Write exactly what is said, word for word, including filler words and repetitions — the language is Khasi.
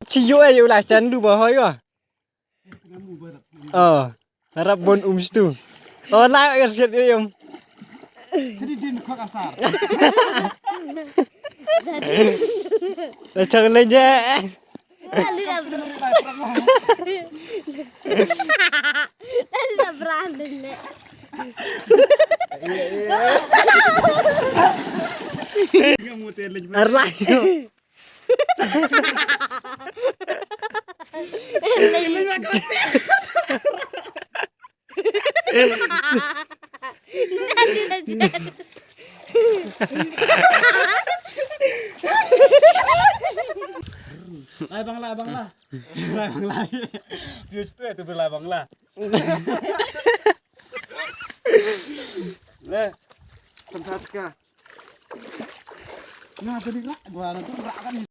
Chi yo e yo la chan du ba hoi yo. Oh, harap bon um stu. Oh, la ka siat yo yom. Jadi din kok asar. La chang le je. Arlai. Lai bang la, bang la. Lai bang la. Views tu ya tu bela bang la. Le. Tempat ka. Nah, jadi rak gua nanti rak kan.